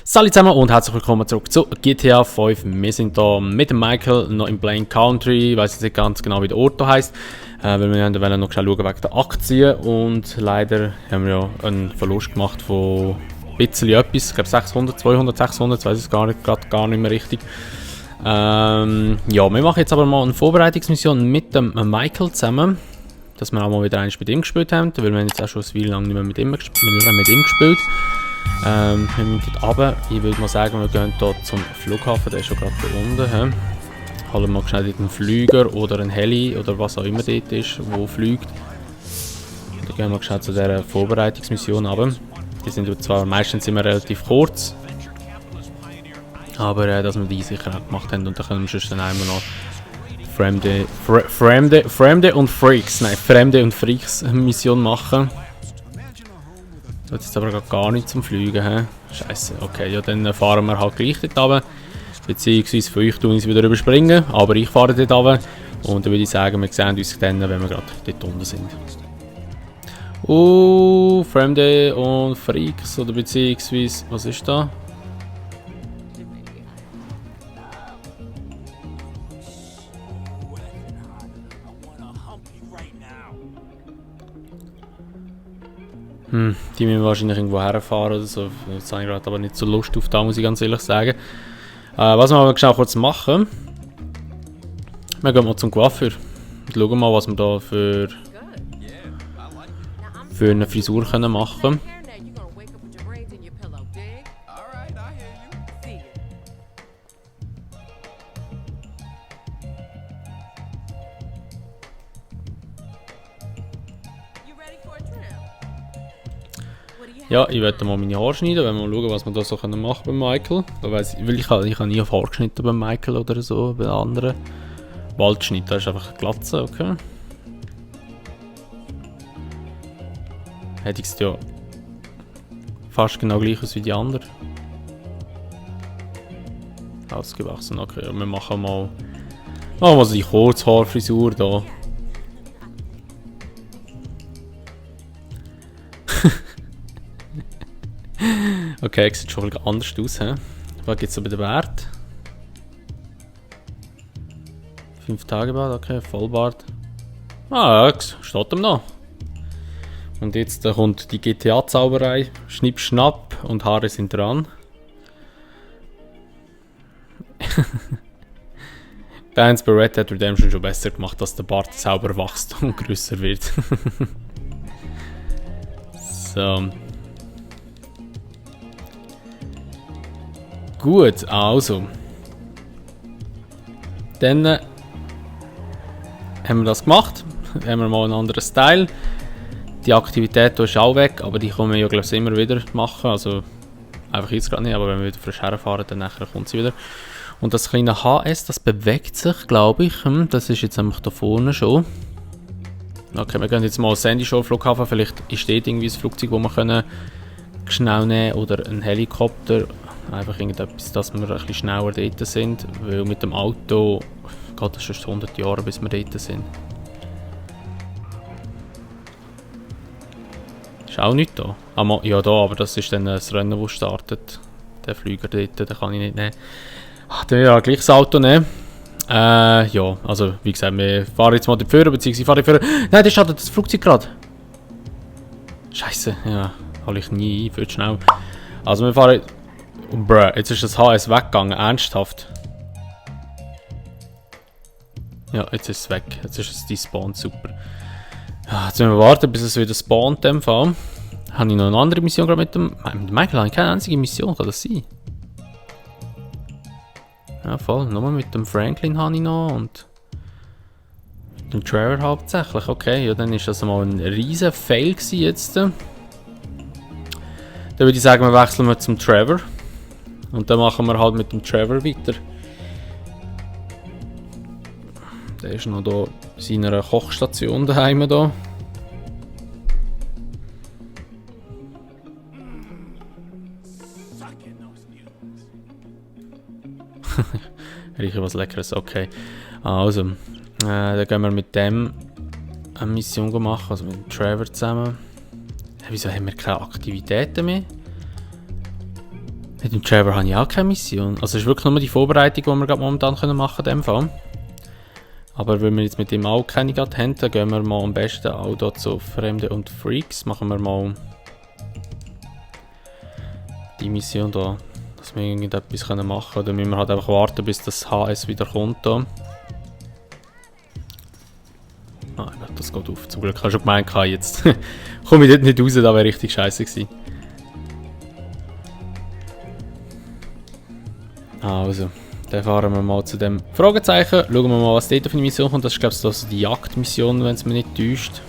Salut zusammen und herzlich willkommen zurück zu GTA 5. Wir sind hier mit dem Michael noch im Blaine Country. Ich weiß jetzt nicht ganz genau, wie der Ort heisst, weil wir wollen noch schnell schauen wegen der Aktien. Und leider haben wir ja einen Verlust gemacht von ein bisschen etwas. Ich glaube 600, 200, 600, ich weiß es gar nicht mehr richtig. Ja, wir machen jetzt aber mal eine Vorbereitungsmission mit dem Michael zusammen. Dass wir auch mal wieder eins mit ihm gespielt haben, weil wir haben jetzt auch schon eine Weile lang nicht mehr mit ihm gespielt. Wir müssen dort runter. Ich würde mal sagen, wir gehen hier zum Flughafen, der ist schon gerade da unten. Holen wir schnell einen Flüger oder einen Heli oder was auch immer dort ist, wo fliegt. Dann gehen wir schnell zu dieser Vorbereitungsmission runter. Die sind zwar meistens immer relativ kurz, aber dass wir die sicher auch gemacht haben und dann können wir sonst dann einmal noch Fremde und Freaks Mission machen. Jetzt aber gar nicht zum Fliegen. He? Scheiße, okay, ja, dann fahren wir halt gleich dort runter. Beziehungsweise für euch tun wir es wieder überspringen, aber ich fahre dort runter. Und dann würde ich sagen, wir sehen uns dann, wenn wir gerade dort unten sind. Fremde und Freaks, oder beziehungsweise, was ist da? Die müssen wahrscheinlich irgendwo herfahren oder so. Jetzt habe ich gerade aber nicht so Lust auf da, muss ich ganz ehrlich sagen. Was wir aber schnell kurz machen. Wir gehen mal zum Coiffeur. Und schauen mal, was wir da für eine Frisur können machen können. Ja, ich werde mal meine Haare schneiden, wenn wir mal schauen, was wir da so machen können bei Michael. Da weiss ich, weil ich habe nie auf Haare geschnitten bei Michael oder so, bei anderen. Waldschnitt, das ist einfach eine Glatze, okay. Hätte ich es ja fast genau gleich aus wie die anderen. Ausgewachsen, okay, ja, wir machen mal die Kurzhaarfrisur da. Okay, sieht schon ein bisschen anders aus. He? Was gibt es so bei der Bart? 5 Tage Bart, okay, Vollbart. Ja, steht ihm noch. Und jetzt kommt die GTA-Zauberei. Schnipp, schnapp und Haare sind dran. Da haben sie bei Red Dead Redemption schon besser gemacht, dass der Bart sauber wächst und grösser wird. So. Gut, also. Dann haben wir das gemacht. Haben wir mal einen anderen Style. Die Aktivität ist auch weg, aber die können wir ja glaube ich immer wieder machen. Also einfach jetzt gerade nicht, aber wenn wir wieder frisch herfahren, dann nachher kommt sie wieder. Und das kleine HS, das bewegt sich, glaube ich. Das ist jetzt einfach da vorne schon. Okay, wir gehen jetzt mal Sandy Shore Flughafen. Vielleicht ist dort irgendwie ein Flugzeug, das wir können schnell nehmen oder ein Helikopter. Einfach irgendetwas, dass wir ein bisschen schneller dort sind, weil mit dem Auto geht es schon 100 Jahre, bis wir dort sind. Ist auch nicht da. Ja, da, aber das ist dann das Rennen, das startet. Der Flüger dort, den kann ich nicht nehmen. Dann ja gleich das Auto nehmen. Ja, also wie gesagt, wir fahren jetzt mal die Führer, beziehungsweise fahren die Führer. Nein, da startet das Flugzeug gerade. Scheiße, ja, habe ich nie viel zu schnell. Also wir fahren. Bruh, jetzt ist das HS weggegangen, ernsthaft. Ja, jetzt ist es weg. Jetzt ist es despawned, super. Ja, jetzt müssen wir warten, bis es wieder spawnt in dem Fall. Habe ich noch eine andere Mission gerade mit dem Michael? Habe ich keine einzige Mission, kann das sein? Ja, voll. Nur mit dem Franklin habe ich noch und mit dem Trevor hauptsächlich. Okay, ja, dann ist das mal ein riesen Fail gewesen jetzt. Dann würde ich sagen, wir wechseln wir zum Trevor. Und dann machen wir halt mit dem Trevor weiter. Der ist noch da in seiner Kochstation daheim da. Rieche was Leckeres, okay. Also, dann gehen wir mit dem eine Mission machen, also mit dem Trevor zusammen. Wieso haben wir keine Aktivitäten mehr? Mit dem Trevor habe ich auch keine Mission. Also es ist wirklich nur die Vorbereitung, die wir gerade momentan machen können in dem Fall. Aber wenn wir jetzt mit dem auch keine gerade haben, dann gehen wir mal am besten auch hier zu Fremde und Freaks. Machen wir mal die Mission hier, dass wir irgendetwas machen können. Oder müssen wir halt einfach warten, bis das HS wieder kommt hier. Ah, das geht auf. Zum Glück habe ich schon gemeint, jetzt komme ich dort nicht raus, das wäre richtig scheiße gewesen. Also, dann fahren wir mal zu dem Fragezeichen. Schauen wir mal, was dort für eine Mission kommt. Das ist, glaube ich, also die Jagdmission, wenn es mich nicht täuscht.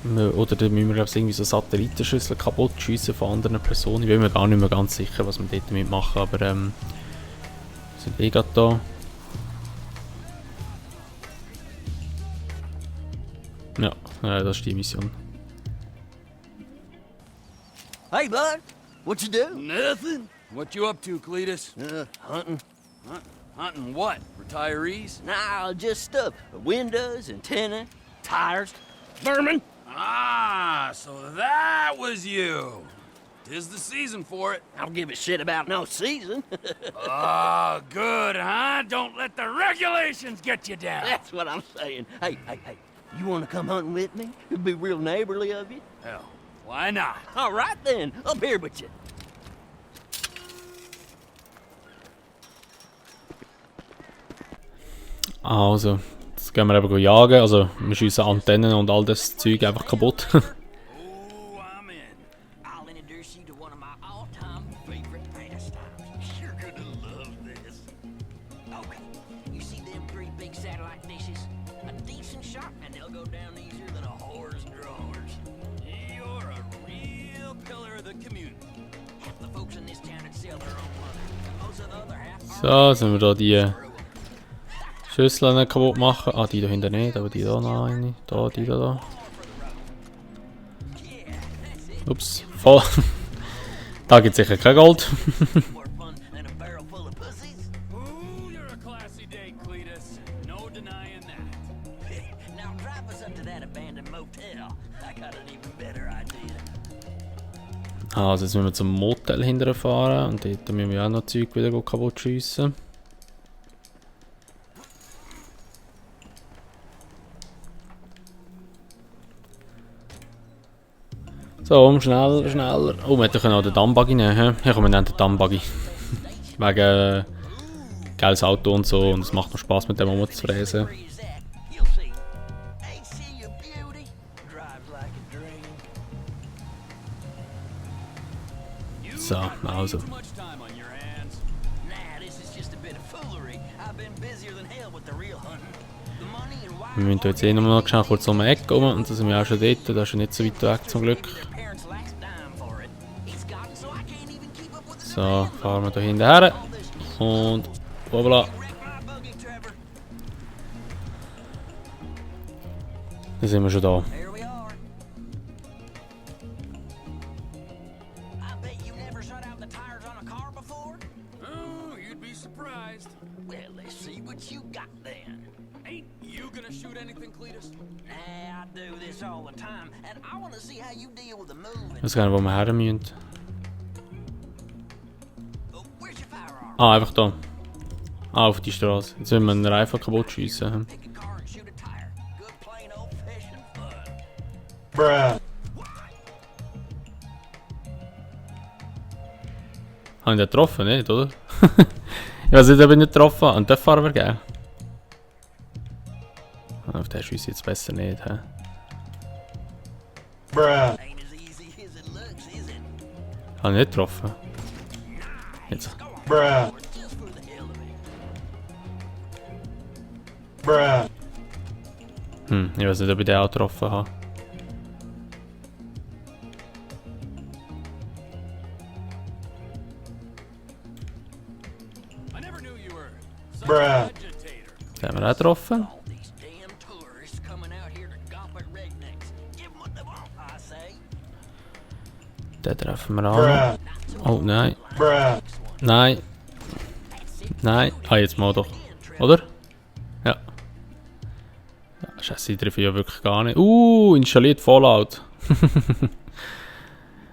Oder dann müssen wir, glaube ich, irgendwie so Satellitenschüssel kaputt schiessen von anderen Personen. Ich bin mir gar nicht mehr ganz sicher, was wir dort damit machen, aber wir sind eh gerade da. Ja, das ist die Mission. Hey, bud. What you do? Nothing. What you up to, Cletus? Hunting. Hunting what? Retirees? Nah, just stuff. Windows, antenna, tires, vermin. Ah, so that was you. 'Tis the season for it. I don't give a shit about no season. Oh, good, huh? Don't let the regulations get you down. That's what I'm saying. Hey, you want to come hunting with me? It'd be real neighborly of you. Hell, why not? All right then, up here with you. Also, jetzt gehen wir eben jagen. Also, wir schiessen Antennen und all das Zeug einfach kaputt. Oh, I'm in. I'll introduce you to one of my all-time favorite pastimes. You're gonna love this. Okay, you see them three big satellite dishes? A decent shot, and they'll go down easier than a whore's drawers. You're a real pillar of the community. Half the folks in this town would sell their own mother, and most of the other half So, sind wir da die Schüsseln kaputt machen. Ah, die da hinten nicht, aber die da noch eine. Da, die da. Ups, voll. Da gibt es sicher kein Gold. more fun than a barrel full of pussies. Ooh, you're a classy day, Cletus. No denying that. Now drive us up to that abandoned motel. I got an even better idea. Also, jetzt müssen wir zum Motel hinterher fahren. Und dort müssen wir auch noch Zeug wieder kaputt schiessen. So, schneller. Oh, wir hätten auch den Dummbuggy nehmen können. Hier kommen wir nennen den Dummbuggy. Wegen geiles Auto und so. Und es macht noch Spaß mit dem rumzufräsen. Freeze that. You'll see. Ain't she a beauty? Drives like a dream. So, also. Too much time on your hands. Nah, this is just a bit of foolery. I've been busier than hell with the real hunting. The money and why Wir müssen jetzt eh noch schnell kurz um die Ecke rum. Und da sind wir auch schon dort. Das ist ja nicht so weit weg zum Glück. their parents last dime for it. It's gotten so I can't even keep up with the So, fahren wir da hinten her. Und voilà. Wreck my buggy, Trevor. Dann sind wir schon da. There we are. I bet you never shut out the tires on a car before? Oh, you'd be surprised. Well, let's see what you got then. Ain't you gonna shoot anything, Cletus? Nah, I do this all the time, and I want to see how you deal with the moving. Ich weiß gar nicht, wo wir her müssen. Oh, where's your firearm? Ah, einfach da. Ah, auf die Straße. Jetzt müssen wir einen Reifen kaputt schiessen. Pick a car and shoot a tire. Good plain old-fashioned fun. Haben die getroffen, nicht, oder? Ich weiß nicht, ob ich nicht getroffen habe. Und dort fahren wir gerne. Auf den schieße ich jetzt besser nicht. He? Ain't as easy as it looks, is it? Habe ich nicht getroffen? Jetzt. Go on. Just for the hell of it. Ich weiß nicht, ob ich den auch getroffen habe. I never knew you were such an agitator. Den haben wir auch getroffen. All these damn tourists coming out here to gawp at rednecks. Give them what they want, I say. Den treffen wir an. Oh nein. Nein. Nein. Ah, jetzt mal doch. Oder? Ja. Scheiße, ich treffe ja wirklich gar nicht. Installiert Fallout.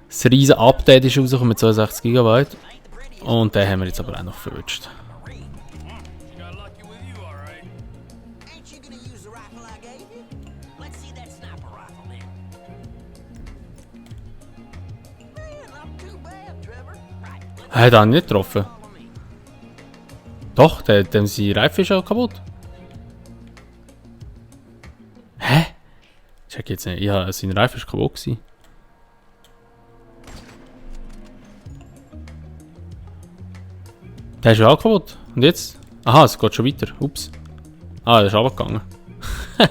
Das riesen Update ist rausgekommen mit 62 GB. Und den haben wir jetzt aber auch noch verwünscht. Got lucky with you, all right. Ain't you gonna use the rifle I gave you? Let's see that sniper rifle then. Man, not too bad, Trevor. Right, let's Er hat ihn nicht getroffen. follow me. Doch, dem sein Reifen ist ja kaputt. Hä? Check jetzt nicht. Ja, sein Reifen ist kaputt gewesen. Der ist ja auch kaputt. Und jetzt? Aha, es geht schon weiter. Ups. Ah, der ist runtergegangen. Ich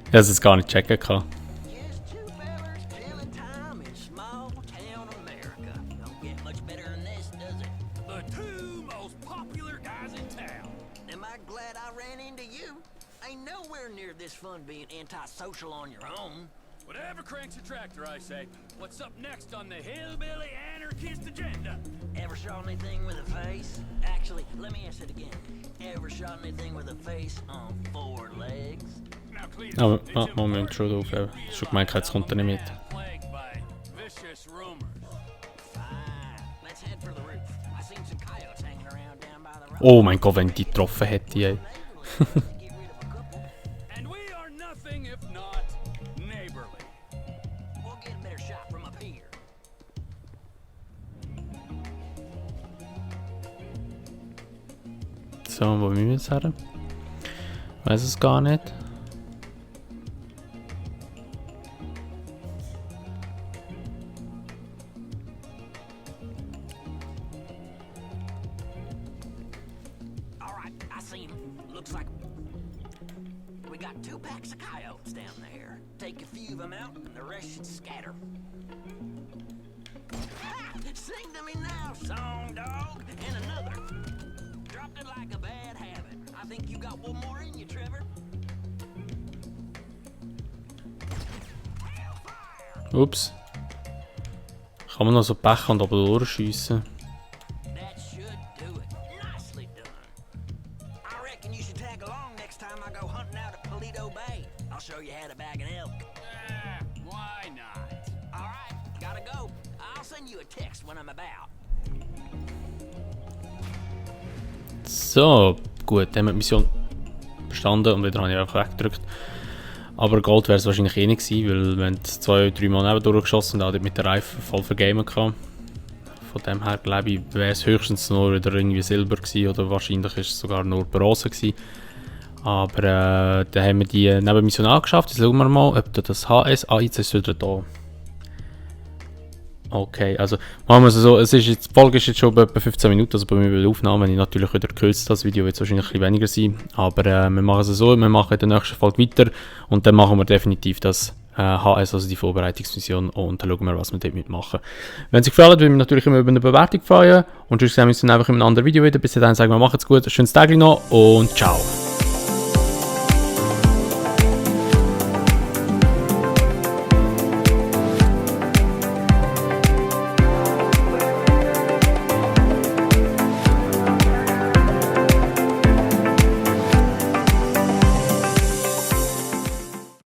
habe es jetzt gar nicht checken können. Just two fellers killing time in small town America. Don't get much better than this, does it? The two most popular guys in town. Am I glad I ran into you? Ain't nowhere near this fun being antisocial on your own. Whatever cranks your tractor, I say. What's up next on the hillbilly anarchist agenda? Ever shot anything with a face? Actually, let me ask it again. Ever shot anything with a face on 4 legs? Now, Cletus, Aber, it's important Moment, schon aufheben. Ich habe gemeint, jetzt kommt er nicht mit. plagued by vicious rumors. Fine. Let's head for the roof. I seen some coyotes hanging around down by the road. Oh mein Gott, wenn ich die getroffen hätte, ey. Get rid of a couple. And we are nothing if not neighborly. We'll get a better shot from up here. So, wo müssen wir jetzt her? Weiß es gar nicht. All right, I seen them. Looks like we got 2 packs of coyotes down there. Take a few of them out, and the rest should scatter. Ha! Sing to me now, song dog, and another. Dropped it like a bad habit. I think you got one more in you, Trevor. Ups. Kann man noch so Pech und oben durchschiessen? That should do it. Nicely done. I reckon you should tag along next time I go hunting out at Paleto Bay. I'll show you how to bag an elk. Why not? All right, gotta go. I'll send you a text when I'm about. So, gut, dann haben wir die Mission bestanden und wieder habe ich einfach weggedrückt. Aber Gold wäre es wahrscheinlich eh nicht gewesen, weil wir haben 2-3 Mal neben durchgeschossen und auch mit der Reifen voll vergamen gehabt. Von dem her glaube ich, wäre es höchstens nur wieder irgendwie Silber gewesen oder wahrscheinlich ist es sogar nur Bronze gewesen. Aber dann haben wir die Nebenmission angeschafft. Jetzt schauen wir mal, ob das HS-A1 ist wieder da. Okay, also machen wir es so, die Folge ist jetzt schon etwa 15 Minuten, also bei mir bei der Aufnahme, wenn ich natürlich wieder gekürzt, das Video wird wahrscheinlich ein bisschen weniger sein, aber wir machen es so, wir machen in der nächsten Folge weiter und dann machen wir definitiv das HS, also die Vorbereitungsmission und dann schauen wir, was wir damit mitmachen. Wenn es euch gefallen hat, würde ich mich natürlich immer über eine Bewertung freuen und sonst sehen wir uns dann einfach in einem anderen Video wieder. Bis dahin sagen wir, macht's gut, schönes Tag noch und ciao!